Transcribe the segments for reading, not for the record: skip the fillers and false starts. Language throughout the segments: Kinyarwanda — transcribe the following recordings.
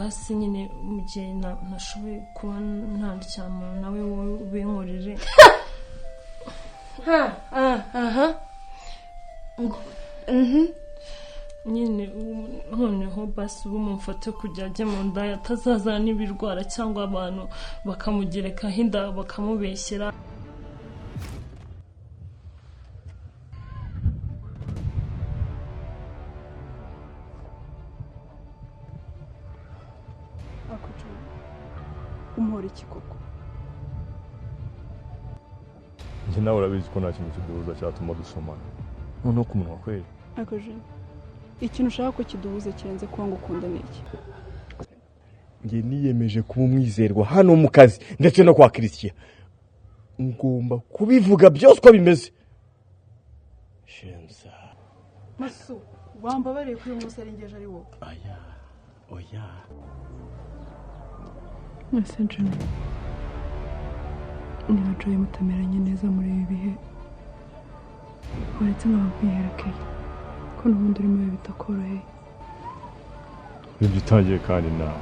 Basi nyine mu gihe ntashoboye kuba ntaryamana nawe, wowe ubinkorere. Ha, aha. Nyine noneho basi ubu mumfate kujya ajya mu nda, atazazana n'ibirwara cyangwa abantu bakamugerekaho inda bakamubeshyera. Umuhora iki koko? Njye nawe urabizi ko nta kintu kiduhuza cyatuma dusomana, noneho ku munwa kweri. Ariko Jimmy, ikintu ushaka ko kiduhuza kirenze kuba ngukunda ni iki? Njye niyemeje kuba umwizerwa hano mu kazi ndetse no kwa Christian, ngomba kubivuga byose uko bimeze. Shenza. Masu, wambabariye kuri uyu munsi arengeje ari wowe. Aya, oya. Ese Jimmy, niba Joy mutameranye neza muri ibi bihe, uretse nkaba nkwiherekeye ko n'ubundi urimo ibi bitakoroheye. Ibyo utangiye kandi nawe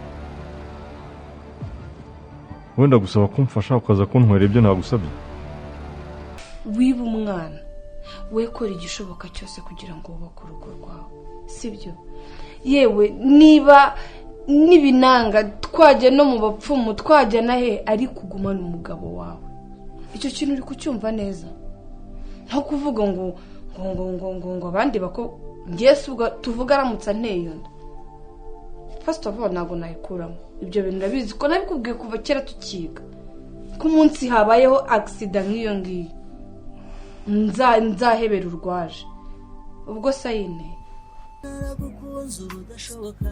wenda gusaba kumfasha ukaza kuntwera ibyo nagusabye. Wiba umwana we, kora igishoboka cyose kugira ngo wubake urugo rwawe, sibyo? Yewe niba n'ibinanga twajya no mu bapfumu, twajya na he, ariko ugumane umugabo wawe. Icyo kintu uri kucyumva neza? Nko kuvuga ngo ngo ngo ngo ngo ngo abandi bako ngiye, si ubwo tuvuga aramutse anteye iyo nda, first of all ntabwo nayikuramo. Ibyo bintu urabizi ko nabikubwiye kuva kera tukiga, ko umunsi habayeho accident nk'iyo ngiyo nzahebera urwaje ubwo sayine. Naragukunze urudashoboka,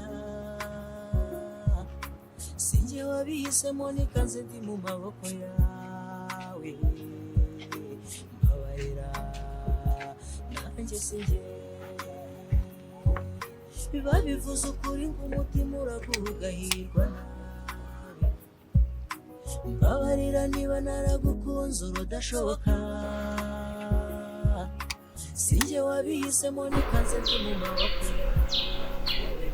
sinjye wabihisemo, nikanze ndi mu maboko yawe. Mbabarira, nanjye sinjye babivuze ukuri ngo umutima uraguha ugahirwa nabi. Mbabarira niba naragukunze urudashoboka, sinjye wabihisemo, nikanze ndi mu maboko yawe.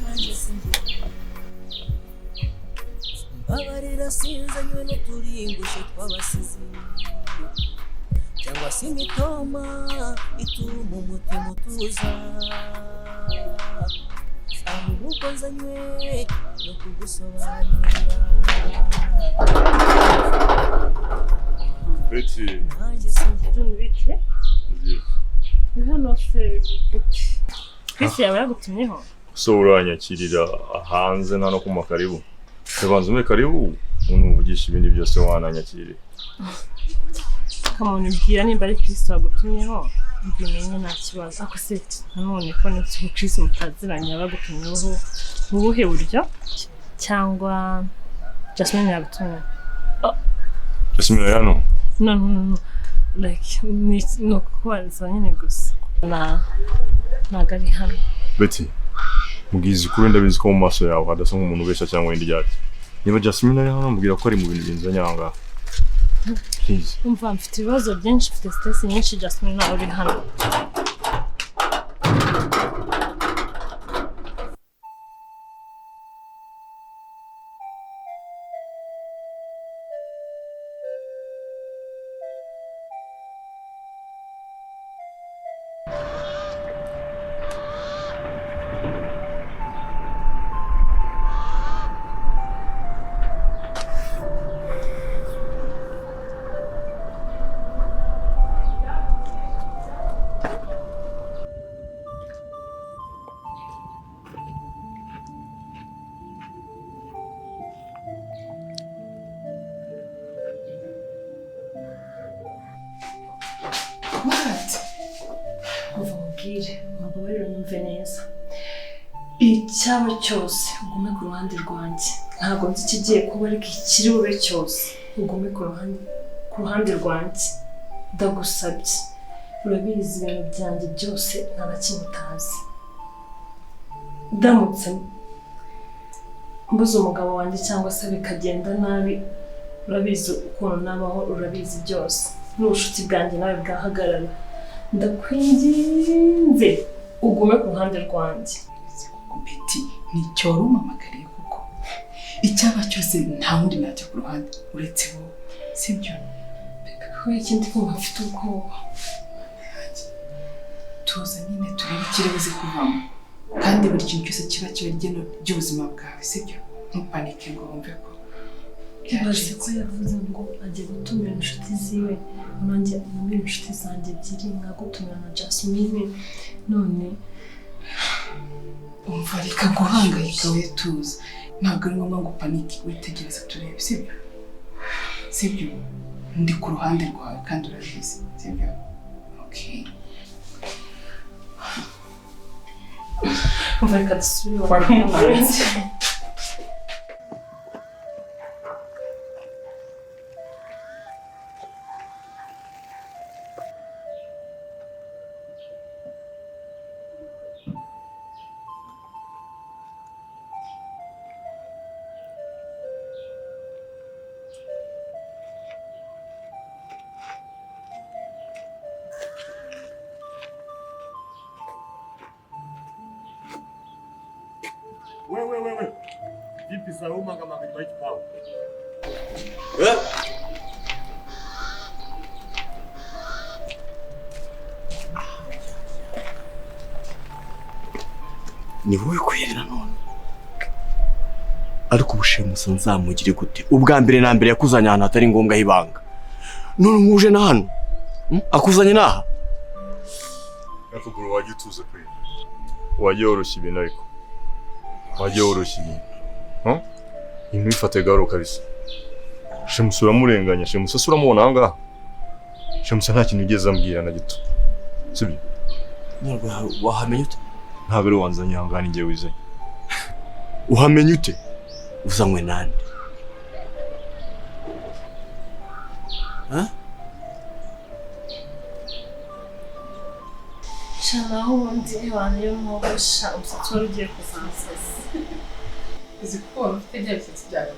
Nanjye sinjye, mbabarira, sinzanywe n'uturingushyo tw'abasizi cyangwa se imitoma ituma umutima utuza, ahubwo nzanywe no kugusobanurira. Betty. Nanjye sinjye. John, bite? Nziza. Uri hano se gute? Chris yaba yagutumyeho? So uranyakirira hanze nta no kuma karibu? Tubanza umpe karibu, umuntu uvugisha ibindi byose wananyakirira. Kamuntu, bwira nimba ari Chris wagutumyeho mbimenye, nta kibazo. Ako se nanone ko n'iki, Chris mutaziranye yaba yagutumyeho mu buhe buryo? Cyangwa Jasmine yagutumye? Jasmine ari hano? No, no, no, no. Like ni ukukubaza nyine gusa, na ntabwo ari hano. Betty, mbwiza ukuri, ndabizi ko mu maso yawe hadasa nk'umuntu ubeshya cyangwa wenda iryarya. Niba Jasmine ari hano, mbwira ko ari mu bintu binzanye aha ngaha, please. Umva, mfite ibibazo byinshi, mfite stress nyinshi. Jasmine ntawe uri hano. What? Umva mubwire, mbabarire unyumve neza, icyaba cyose ugume ku ruhande rwanjye. Ntabwo nzi ikigiye kuba, ariko ikiri bube cyose ugume ku ruhande rwanjye, ndagusabye. Urabizi ibintu byanjye byose, nta na kimwe utazi. Ndamutse mbuze umugabo wanjye cyangwa se bikagenda nabi, urabizi ukuntu nabaho, urabizi byose, n'ubucuti bwanjye nawe bwahagarara. Ndakwinginze. Ugume ku ruhande rwanjye. Betty, nicyo wari umpamagariye kuko icyaba cyose nta wundi najya ku ruhande uretse wowe, sibyo? Kubera ikindi kumva mfite ubwoba. Tuza nyine turebe ikiri buze kuvamo, kandi buri kintu cyose kiba kiba igeno ry'ubuzima bwawe, sibyo? Ntupanike ngo wumve ko Ibaze ko yavuze ngo agiye gutumira inshuti ziwe, nanjye ntumira inshuti zanjye ebyiri, nkagutumira na Jasmine, none umva reka guhangayika, we tuza, ntabwo ari ngombwa ngo upanike, witegereze turebe, sibyo? Sibyo, ndi ku ruhande rwawe kandi urabizi, sibyo? Okay. Umva reka dusubire iwawe. Wewe wewe. Vipi Saluma kama kinywa hiki pao? Eh? Ni wowe kweri nanone. Ariko ubushemusa nzamugire gute? Ubwa mbere na mbere yakuzanye ahantu hatari ngombwa hibanga. None nkuje na hano. Akuzanye naha? Nakuguru wajye utuze kweri. Wajye woroshya ibintu ariko. Wajye woroshya ibintu. Ibintu bifate gahoro kabisa. Shemusa uramurenganya, Shemusa se uramubona aha ngaha? Shemusa nta kintu ugeze ambwira na gito. Sibyo? Ntabwo wahamenya ute? Ntabwo ari wanzanye aha ngaha, ni njye wizanye. Uhamenya ute? Uzanywe nande? Naho ubundi abantu iyo mwogosha umusatsi wari ugiye kuzansaza. Uzi ko waba ufite bya bisatsi byawe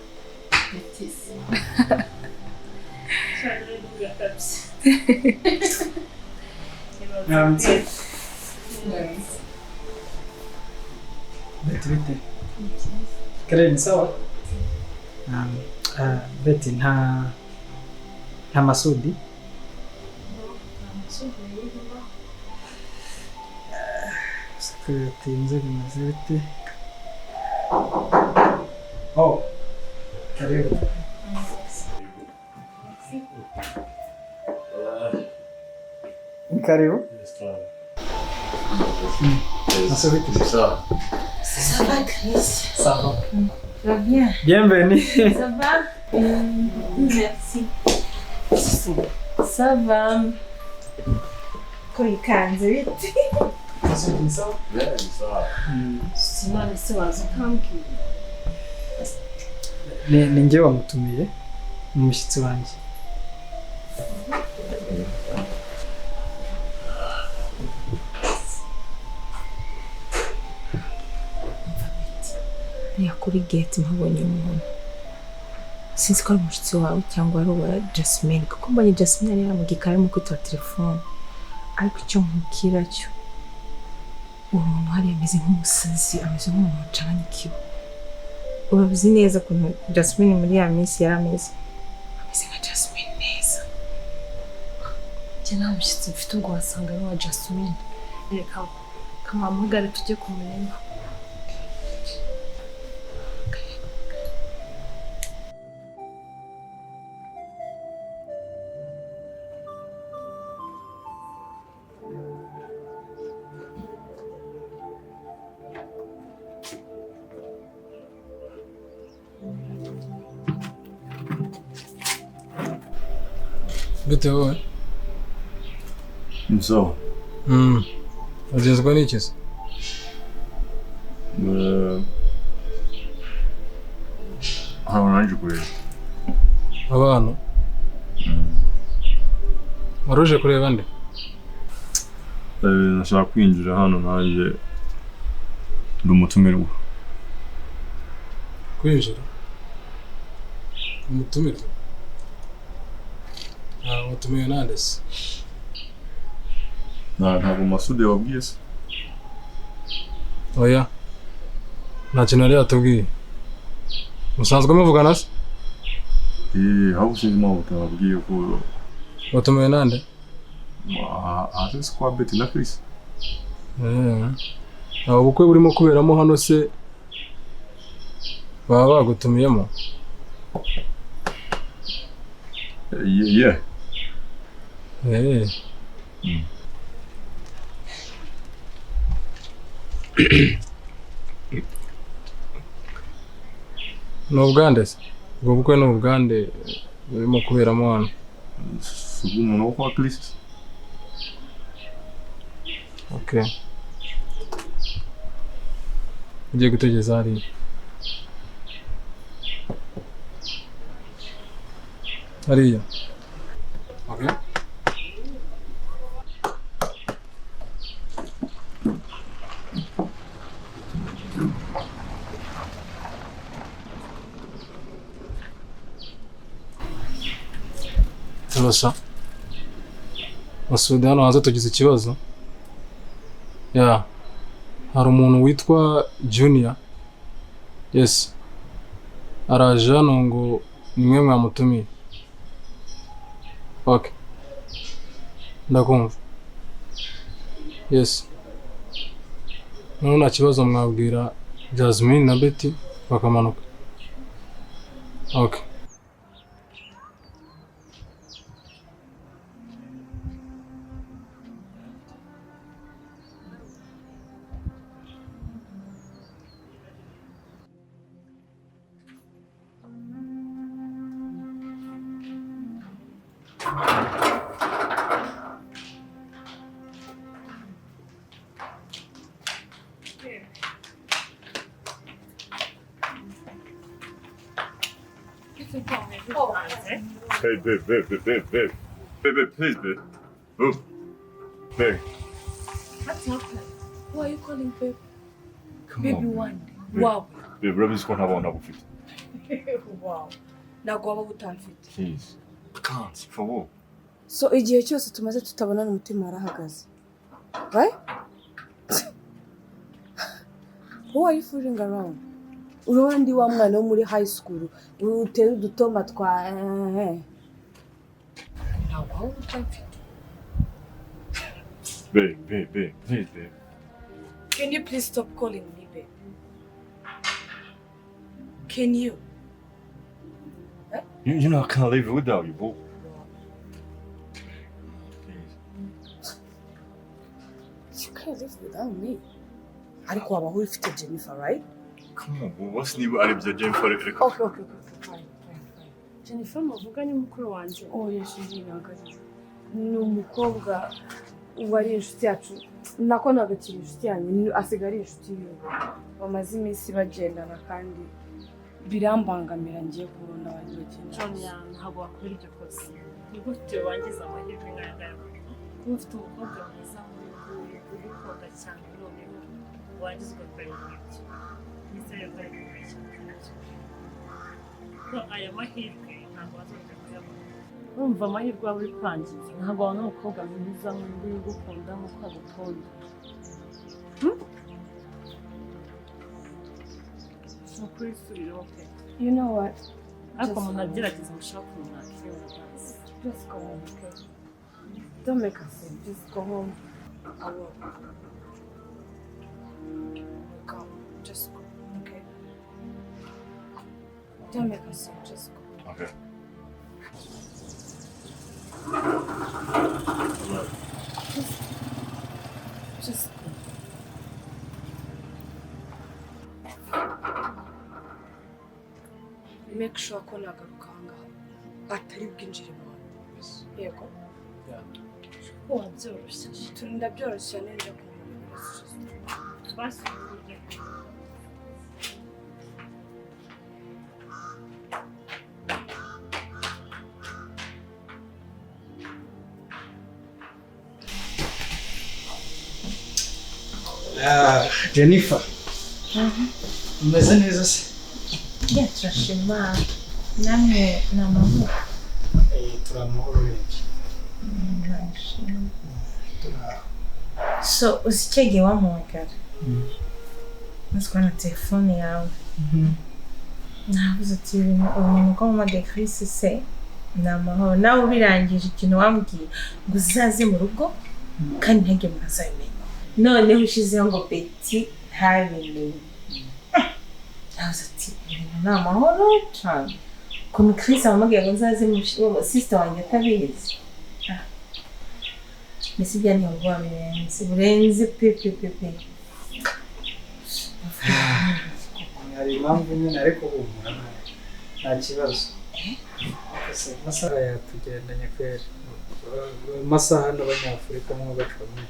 Betisi. Mwaramutse. Betty bite? Karen sawa? Betty nta Masudi? Siko bitinze bimeze bite? Oh, karibu. Karibu. Masudi. Sawa. Ça va, Chris? Ça va. Ça va bien? Bienvenue. Ça va? Merci. Ça va. Kurikanze bite? Masudi sawa? Sawa. Sinone se waza ukambwira. Ni njye wamutumiye, ni umushyitsi wanjye. Hariya kuri gate mpabonye umuntu, sinzi ko ari umushyitsi wawe cyangwa ari uwa Jasmine, kuko mbonye Jasmine ari mu gikari arimo kwitaba telefone, ariko icyo nkubwira cyo uwo muntu hariya ameze nk'umusazi, ameze nk'umuntu wacanye ikibo. Urabizi neza ukuntu Jasmine muri ya minsi yari ameze, ameze nka Jasmine neza. Njye nta mushyitsi mfite ubwo wasanga ari uwa Jasmine. Reka kamuhamagare tujye kumureba. Gute wowe? Ni sawa. Ugezwa n'iki se? Hano nanjye kureba. Abantu? Wari uje kureba nde? Nashaka kwinjira hano nanjye ndi umutumirwa. Kwinjira? Umutumirwa? Watumiwe nande se? Ntabwo Masudi yababwiye se? Oya. Nta kintu yari yatubwiye. Musanzwe muvugana se? Ahubwo sinzi impamvu utababwiye ko Watumiwe nande? Hanze si kwa Betty na Chris. Abo bukwe burimo kuberamo hano se baba bagutumiyemo? Yeah. Ni ubwande se? Ubwo bukwe ni ubwande burimo kuberamo hano. Si ubw'umuntu wo kwa Chris. Okay. Ugiye gutegereza hariya. Hariya. Okay. Turasa. Masudi hano hanze tugize ikibazo. Yeah. Hari umuntu witwa Junior. Yes. Araje hano ngo nimwe mwamutumiye. Okay. Ndakumva. Yes. None nta kibazo mwabwira Jasmine na Betty bakamanuka. Okay. Hey, babe, babe, babe, babe, babe. Babe, babe, please, babe. Babe. Babe. What's happened? Who are you calling babe? Come baby on, one. Babe. Wow. Babe, urabizi ko ntabona bufite. Wow. Ntabwo waba utamfite. Please. I can't. For what? So igihe cyose tumaze tutabonana umutima warahagaze. Right? Who are you fooling around? Urabona ndi wa mwana wo muri high school utera udutoma twa ntabwo waba utamfite. Babe, babe, babe, please, babe. Can you please stop calling me babe? Can you? Eh? You know I can't live without you, boo. Please. You can't live without me. Ariko wabaho ufite Jennifer, right? Come on, boo. What's niba ari ibya Jennifer reka. Okay, okay, okay, fine, fine, fine. Jennifer muvuga ni mukuru wanjye. Oh, yes, ni umukobwa wari inshuti yacu. Nako ntabwo akiri inshuti yanyu, asigaye ari inshuti yiwe. Bamaze iminsi bagendana kandi birambangamira ngiye kubona abandi bagendana. Junior, ntabwo wakora iryo kosa. Ni gute wangiza amahirwe nk'aya ngaya? Kuba ufite umukobwa mwiza nk'uyu ugukunda cyane noneho wangiza ugakora ibintu nk'ibyo. Nizere ko ari kubeshya nabyo. Ko aya mahirwe ntabwo wazongera kuyabona. Urumva amahirwe waba uri kwangiza. Ntabwo wabona umukobwa mwiza nk'uyu ugukunda nk'uko agukunda. Ni ukuri subireho pe. You know what? Ariko umuntu agerageza gushaka umuntu akiyobora. Just go home, okay? Don't make a scene. Just go home. I will. Go. Just go, okay? Don't make a scene. Just go. Okay. Just go. Make sure ko nagaruka ahangaha atari bwinjire mu bantu. Yego. Wabyoroshye. Ndabyoroshya nenda kumenya. Basi. Jennifer. Umeze neza se? Yeah, turashima. Namwe ni amahoro. Turi amahoro urebye. So, uzi icyo gihe wampamagara? Maze kubona telefone yawe, navuze ati: "Umuntu ko mu Chris se ni amahoro?" Nawe ubirangije, ikintu wambwiye ngo uzaze mu rugo kandi ntagire umuntu azabimenya. Noneho ushizeho ngo Betty ntabimenye, navuze ati: "Ibintu ni amahoro cyane." Ukuntu Chris amamagaye ngo nzaze, sister wanjye atabizi. Ah. Mbese byanteye ubwoba birenze, burenze pe pe pe pe. Hari impamvu nyine, ariko humura, nta kibazo. Ese amasaha yatugendanye kweri? Amasaha n'Abanyafurika mwo bacomeye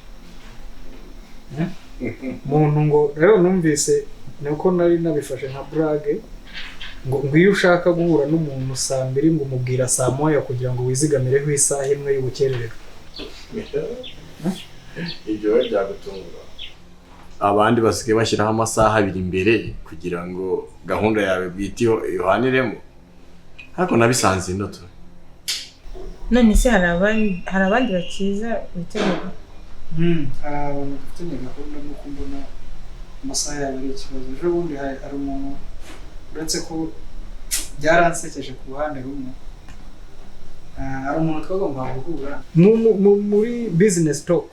muntu ngo rero numvise ni uko nari nabifashe nka burage ngo iyo ushaka guhura n'umuntu saa 2, ngo umubwira saa 1 kugira ngo wizigamireho isaha imwe y'ubukererwe. Ibyo we byagutungura. Abandi basigaye bashyiraho amasaha 2 imbere kugira ngo gahunda yawe bwite ihaniremo, ariko nabisanze ino tu. None se hari abandi bakiza witegura? Hari abantu dufitanye gahunda, nuko mbona amasaha yabo ari ikibazo. Ejo bundi hari umuntu, uretse ko byaransekeje ku ruhande rumwe. Hari umuntu twagombaga guhura muri business talk.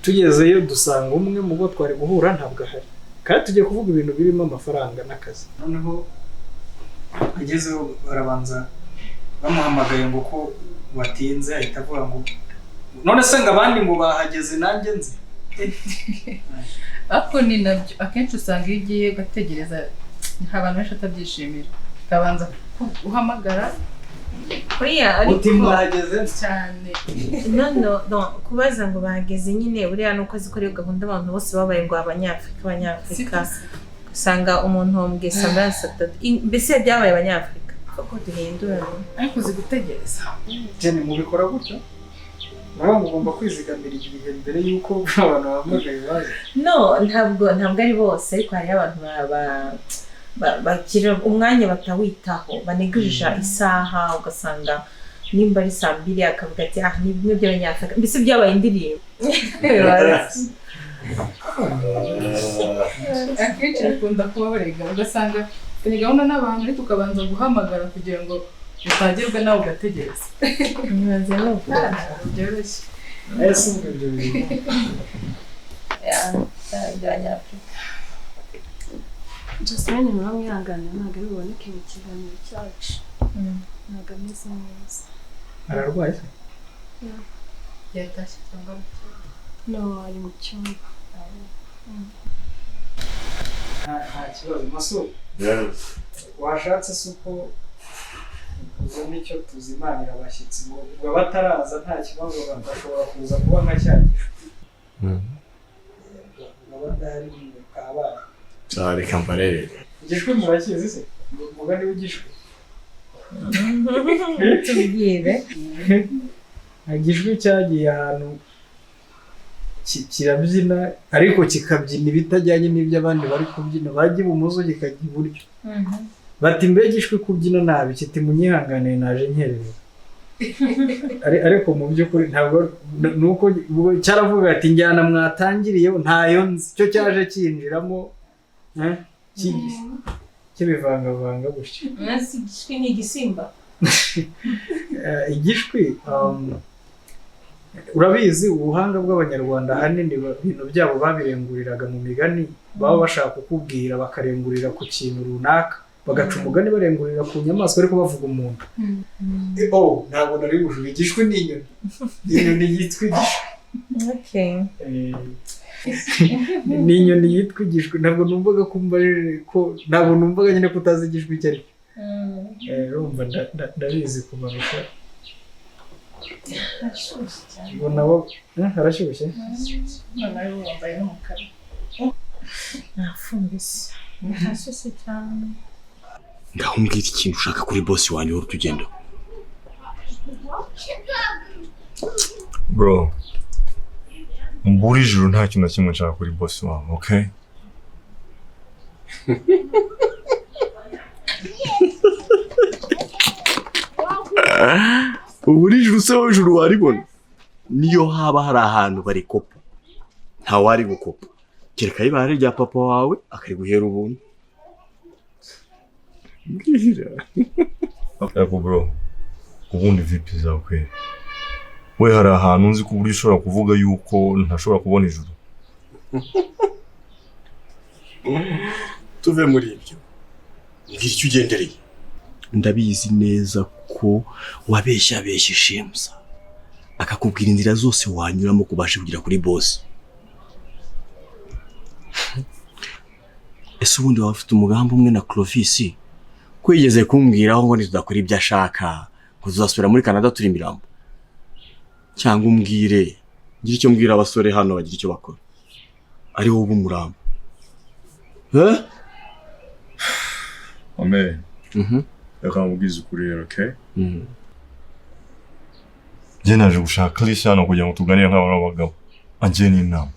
Tugezeyo dusanga umwe mu bo twari guhura ntabwo ahari, kandi tugiye kuvuga ibintu birimo amafaranga n'akazi. Noneho agezeho barabanza bamuhamagaye ngo ko watinze, ahita avuga ngo: "None se ngo abandi ngo bahageze nanjye nzi?" Ariko ni nabyo, akenshi usanga iyo ugiye ugategereza, nta bantu benshi atabyishimira, ukabanza uhamagara. Oya, ariko Uti mwahageze? Cyane. No, kubaza ngo bahageze nyine, buriya ni uko azi ko ariyo gahunda. Abantu bose babaye ngo Abanyafurika, Abanyafurika, usanga umuntu wamubwiye saa 1, saa 3, mbese byabaye Abanyafurika ko duhindura. Ariko uzi gutegereza. Jenny, mubikora gutyo? Nawe ngo ugomba kwizigamira igihe mbere y'uko abantu bahamagaye baza? No, ntabwo ari bose, ariko hariho abantu bagira umwanya batawitaho, banegirija isaha, ugasanga nimba ari saa 2 akavuga ati: "Ah, ni bimwe by'Abanyafurika." Mbese byabaye indirimbo. Akenshi bikunda kuba barega, ugasanga ufitanye gahunda n'abantu ariko ukabanza guhamagara kugira ngo utagerwa, nawe ugategereza. Ntibaze nuko. Ntabwo byoroshye. Ese ubwo ibyo bintu By'Abanyafurika. Jasmine muramwihanganira, ntabwo ari buboneke mu kiganiro cyacu, ntabwo ameze neza. Ararwaye se? Yatashye cyangwa mu cyumba? No, ari mu cyumba. Nta kibazo, Masu. Washatse se uko uzana icyo tuzimanira abashyitsi, ngo ubwo bataraza nta kibazo, bashobora kuza kuba nka cya gishwi ngo badahari nyine kabaye. Reka mbarebe. Igishwi murakizi se? Umugani w'igishwi? Tubwire. Igishwi cyagiye ahantu kirabyina, ariko kikabyina ibitajyanye n'ibyo abandi bari kubyina. Bajya ibumoso kikajya iburyo. Bati: "Mbe gishwi, kubyina nabi?" Kiti: "Munyihanganiye, naje nkererewe." Ariko mu by'ukuri ntabwo ni uko ubwo cyaravuga ati: "Njyana mwatangiriyeho ntayo nzi." Cyo cyaje cyinjiramo, kibivangavanga gutyo. Nasi igishwi ni igisimba? Igishwi, urabizi, ubuhanga bw'Abanyarwanda ahanini ibintu byabo babirenguriraga mu migani. Baba bashaka kukubwira bakarengurira ku kintu runaka, bagaca umugani barengurira ku nyamaswa ariko bavuga umuntu. Oh, ntabwo nari bujure. Igishwi ni inyoni, inyoni yitwa igishwi. Ni inyoni yitwa igishwi. Ntabwo numvaga ko umbajije ko, ntabwo numvaga nyine ko utazi igishwi icyo ari cyo. Urumva ndabizi kubarusha. Arashyushye cyane. Ubwo nabo, harashyushye. Noneho wambaye n'umukara. Nafumbise, harashyushye cyane. Ngaho mbwira ikintu ushaka kuri bosi wanjye uhora utugenda. Bro, mbura ijuru, nta kintu na kimwe nshaka kuri boss wawe, okay? Ubu ijuru se wowe ijuru waribona? Niyo haba hari ahantu barikopa, ntawari gukopa. Kereka ibara rya papa wawe akariguhera ubuntu. Mbwira. Ariko bro, ubundi vipi zawe kweli? We hari ahantu nzi ku buryo ushobora kuvuga yuko ntashobora kubona ijuru. Tuve muri ibyo. Mbwira icyo ugendereye. Ndabizi neza ko wabeshya abeshya Shemusa akakubwira inzira zose wanyuramo kubasha kugera kuri boss. Ese ubundi waba ufite umugambi umwe na Clovis kwigeze kumbwiraho ngo ntitudakora ibyo ashaka ngo tuzasubira muri Canada turi imirambo? Cyangwa umbwire ngira icyo mbwira abasore hano bagira icyo bakora ari wowe umurambo. Eh? Amen. Reka nkubwize ukuri rero, okay? Njye naje gushaka Chris hano kugira ngo tuganire nk'abantu b'abagabo. Angiye n'inama.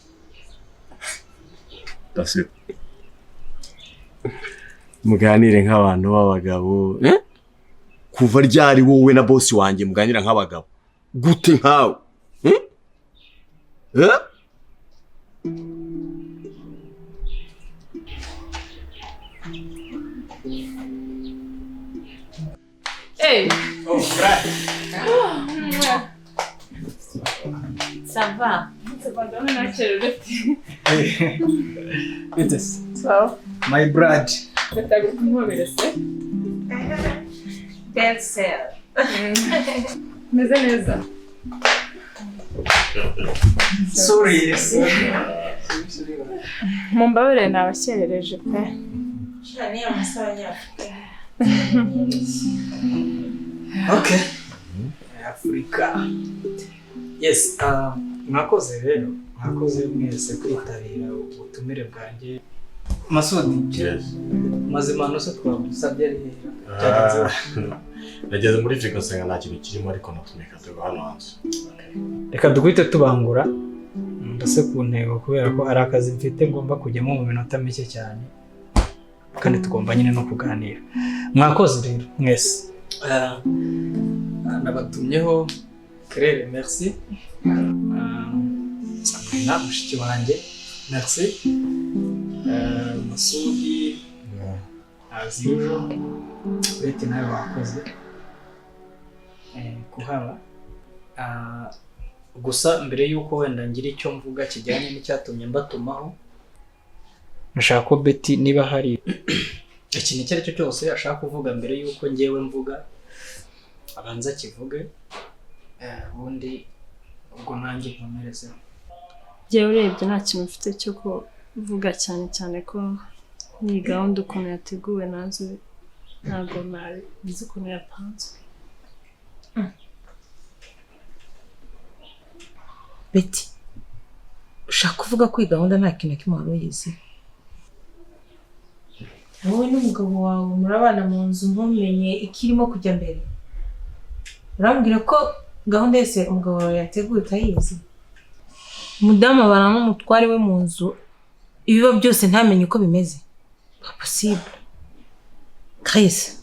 That's it. Muganire nk'abantu b'abagabo. Eh? Kuva ryari wowe na boss wanjye muganira nk'abagabo? Gute nkawe? Eh? Eh? Hey. Oh, right. Ça va. Ça va, It is. So. My brad. Belle sœur. Meze neza. Sorry. Mumbabarire nabakerereje pe. Cyane amasaha nyafurika. Okay. Afrika. Yes, mwakoze rero, mwakoze mwese kwitabira ubutumire bwanjye. Masudi, yes. Mazima se twagusabye ari byagenze. Nageze muri frigo nsanga nta kintu kirimo ariko natumika tuba hano hanze. Reka dukwite tubangura ndase ku ntego kubera ko ari akazi mfite ngomba kujyamo mu minota mike cyane kandi tugomba nyine no kuganira. Mwakoze rero mwese. Nabatumyeho Claire, merci. Sabrina mushiki wanjye, merci. Masudi, as usual, Betty nawe wakoze kuhaba. Gusa mbere yuko wenda ngira icyo mvuga kijyanye n'icyatumye mbatumaho, nashaka ko Betty niba hari ikintu icyo ari cyo cyose ashaka kuvuga mbere yuko ngewe mvuga abanza kivuge, ubundi ubwo nanjye nkomerezeho. Njyewe urebye nta kintu mfite cyo kuvuga cyane cyane ko ni gahunda ukuntu yateguwe nazo ntabwo nzi ukuntu yapanzwe. Betty, ushaka kuvuga ko iyi gahunda nta kintu kimwe wari uyizi? Wowe n'umugabo wawe murabana mu nzu ntumenye ikirimo kujya mbere. Urambwira ko gahunda yose umugabo wawe yateguye utayizi? Umudamu abana n'umutware we mu nzu ibiba byose ntamenye uko bimeze. Pas possible. Chris,